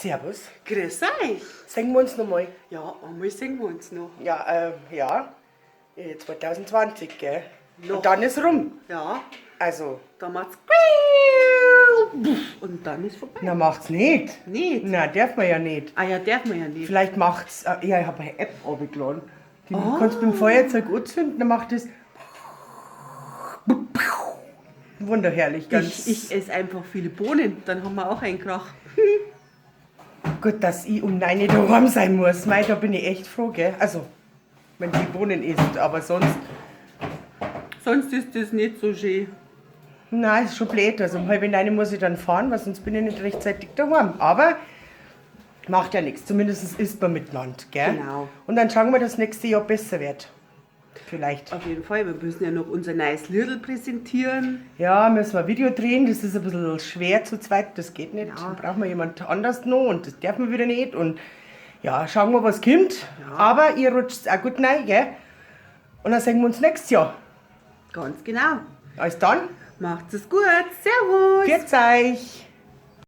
Servus. Grüß euch. Sehen wir uns nochmal. Ja, einmal sehen wir uns noch. Ja, ja. 2020, gell? Noch. Und dann ist rum. Ja, Also, da macht's und dann ist vorbei. Na, macht's nicht. Nicht? Na, darf man ja nicht. Ah ja, darf man ja nicht. Vielleicht macht's, ja, ich habe eine App runtergeladen. Die kannst du mit dem Feuerzeug anzünden, dann macht es wunderherrlich. Ganz Ich esse einfach viele Bohnen, dann haben wir auch einen Krach. Gut, dass ich um 9 Uhr daheim sein muss. Mei, da bin ich echt froh, gell? Also, wenn die Bohnen isst, aber sonst. Sonst ist das nicht so schön. Nein, ist schon blöd. Also um 8:30 muss ich dann fahren, weil sonst bin ich nicht rechtzeitig daheim. Aber macht ja nichts. Zumindest isst man miteinander, gell? Genau. Und dann schauen wir, dass nächstes Jahr besser wird. Vielleicht. Auf jeden Fall, wir müssen ja noch unser neues Liedl präsentieren. Ja, müssen wir ein Video drehen. Das ist ein bisschen schwer zu zweit. Das geht nicht. Ja. Dann brauchen wir jemand anders noch und das darf man wieder nicht. Und ja, schauen wir, was kommt. Aber ihr rutscht auch gut rein, gell? Und dann sehen wir uns nächstes Jahr. Ganz genau. Also dann, Macht's es gut. Servus. pfiat euch!